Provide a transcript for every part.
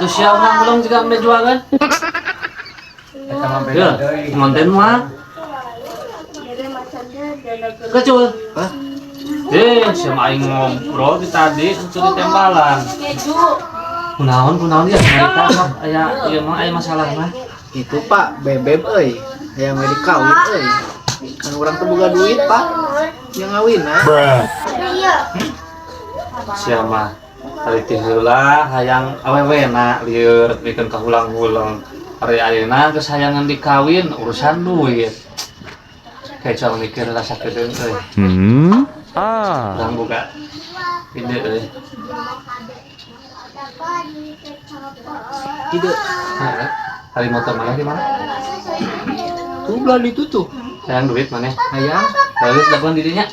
Atuh sia ulang-ulang juga ambe jualan. Eta mah beda Ya, deui. konten mah. Kecul. Hah? Eh, sama aing ngobrol di tadi itu di tembalan. Kunaon kunaon ya cerita sok aya ieu mah aya masalah mah. Itu Pak, bebeb euy. Hayang we dikawin euy. Kan urang teu boga duit, Pak. Yang ngawin nah. Sia mah tadi ti heula hayang awewena lieur bikin kahulang-huleng. Hari ayeuna geus hayangan dikawin urusan duit. Kayak cuma mikir lah sakedeung euy. Urang boga ide euy. Ide. Heeh. Hari motor mana di mana? Tuh belah itu tuh. Hayang duit mana? Hayang. Geus dagoan di dinya.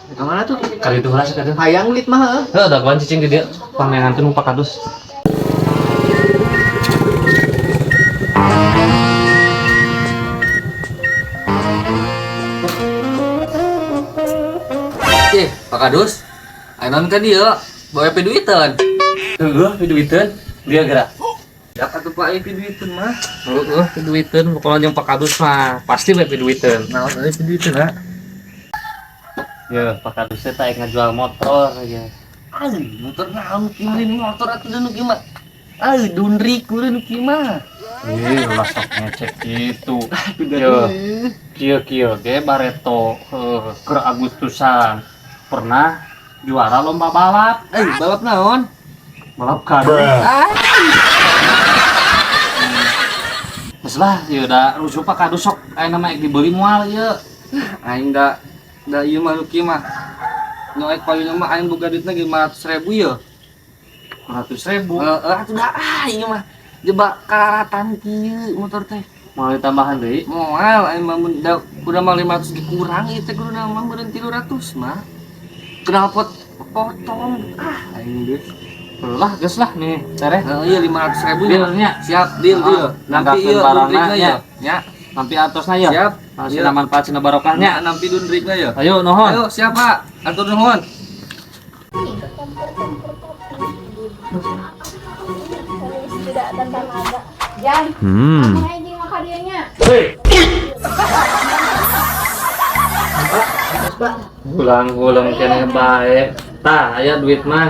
Ka mana tuh? Kali itu heula sakedeung. Hayang lit mah heuh. Heuh, dagoan cicing di dieu. Pangeran teh nu Pak Kadus. Ih, Pak Kadus. Ayo non kan dia, bawa duitan. Heuh, duiteun. Dia gerak. Ya atuh Pak ieu duitan mah. Heuh, duiteun pokoknya jeung Pak Kadus mah pasti we duiteun. Naon euy duitan ha? Ya, Pak Kadus teh teh ngajual motor ya. Ai, motor naon kieu motor atuh nu kieu mah. Ai, dundrik nu kieu mah. Ih, ulah sok ngecek gitu. Yo, kieu-kieu ge bareto heuh keur Agustusan. Pernah juara lomba balap, Eh, balap naon? Balap karung. Ah, Geus lah, ieu da rusuh Pak Kadus sok aya mah dibeli moal ieu. Aing da da ieu mah nu kieu mah. Nu aing payuna mah aing boga duitna ge 500.000 ieu. 100.000. Heeh, atuh da ah ieu mah. Jebak kararatan kieu motor teh. Mau ditambahan deui? Moal aing mah mun da udah mah 500 ge kurang ieu teh kudu mah meureun 300 mah. Knalpot potong ah aing geus. Lah, geus lah nih, tereh. Heeh, iya 500.000 nya. Dealnya. Siap, deal, deal. Nanti nanggapkeun ieu barangna, dundrikna nya. ya. Ya, Nampi atosna ya. siap. Sina manfaat sina barokahnya. Nya nampi dundrikna ya. Ayo nuhun. Ayo, siap, Pak. Atur nuhun. Tidak tentang ada. Jan, kamu maka dianya. Hei, Pak. gulang-gulang keneh bae. Tah, aya duit mah.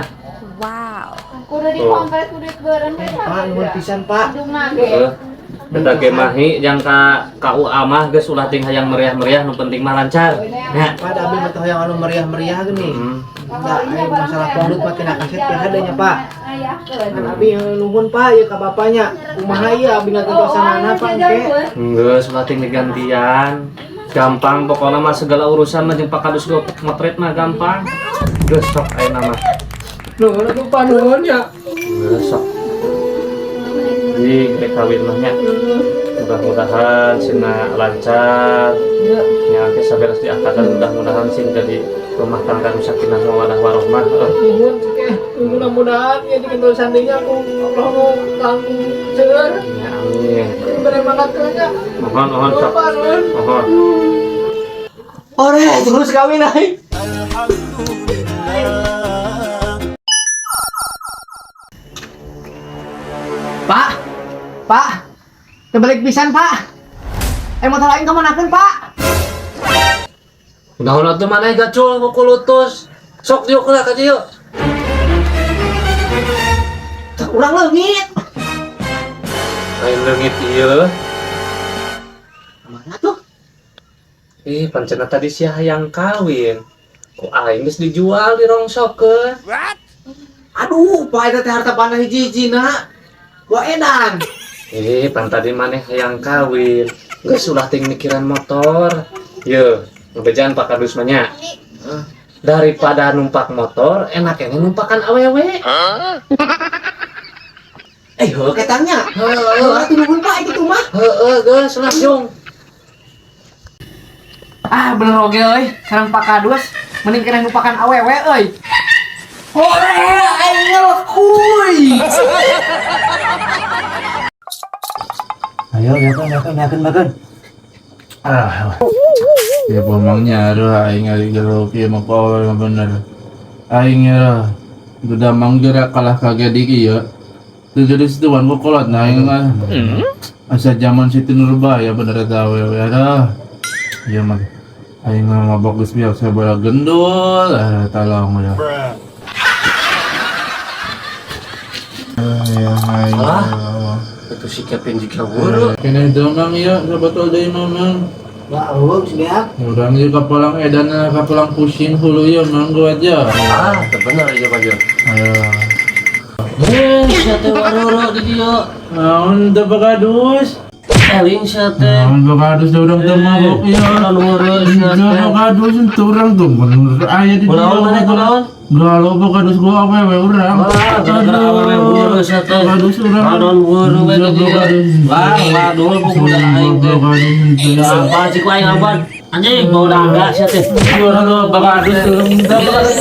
Kudu dikompres kudu beureum we. Pak, nuhun pisan, Pak. Hidungna ge. Heeh. Eta ge mahi jang ka KUA mah geus ulah ting hayang meriah-meriah nu penting mah lancar. Nya. Pak, da abi mah teu hayang anu meriah-meriah geuning. Da aya masalah pondok mah tina kaset ya hadanya, Pak. Kan abi nuhun Pak ieu ka bapaknya. Kumaha ieu abi ngagentosanana Pak engke. Geus ulah ting digantian. Gampang pokoknya mah segala urusan mah jeung Pak Kadus ge motret mah gampang. Geus sok ayeuna mah. Nuhun atuh Pak, nuhun ya. Geus sok. Jadi rek kawin mah nya. Mudah-mudahan sina lancar. Nya engke saberes diangkatan mudah-mudahan sing jadi rumah tangga nu sakinah mawaddah warahmah. Heuh. Nuhun cekeh. Mudah-mudahan ya digentosan deui nya ku Allah nu langkung seueur. Ya amin. Bere manggakeun nya. Mohon mohon Nuhun sok. Pak, nuhun. Mohon. Ore, terus kawin aing. Pak, Pak, terbalik pisan Pak. Eh motor aing kamanakeun Pak? Naon atuh maneh gacul kukulutus. Sok diuk lah ka dieu. Urang leungit. Lain leungit ieu. Mana tuh? Ih, pancena tadi sia hayang kawin. Ku aing geus dijual dirongsokeun. Aduh, Pak eta teh harta panah hiji-hijina. Gua edan. Ih, pan tadi maneh hayang kawin. Geus ulah ting mikiran motor. Ye, ngebejaan Pak Kadus mah nya. Daripada numpak motor, enak ini numpakan awewe. Eh, heuh ketangnya. Heuh, atuh nuhun Pak itu mah. Heeh, geus langsung. Ah, bener oge euy. Sareng Pak Kadus mending kena numpakan awewe euy. Hore, aing ngelekuy. Ayo, makan, makan, makan, makan. Ah, ya pemangnya aduh aing ari jero kieu mah power mah bener. Aing ya udah manggira kalah kaget iki ya. Teu jadi situan ku kolot nah aing mah. Asa zaman Siti Nurbaya bener eta awewe aduh. Ieu mah aing mah mabok geus biasa bola gendul, ah tolong ya. Ah, ya, aing. Alah. Itu si Kevin juga buru. Kene itu mang ya, sabetul deui mah mang. Wah, eueuh geus beak. Urang ieu kapalang edan kapalang pusing hulu ieu mang gua aja. Ah, teu bener ieu mah. Ayo. Eh, sia teh waroro di dieu. Naon teu bakadus? Eling sia teh. Naon bakadus da urang teu mabok ieu. Naon waroro sia Teu teh. bakadus henteu urang tuh bener aya di dieu. Kunaon maneh kunaon? Galau bakadus gua awewe urang. Wah, gara-gara awewe buru sia teh. Bakadus urang. Naon buru we di dieu. Wah, waduh buku aing teh. Bakadus henteu. Apa sih ku aing apaan? Anjing bau daga sia teh. Aduh, bakadus urang. Bakadus.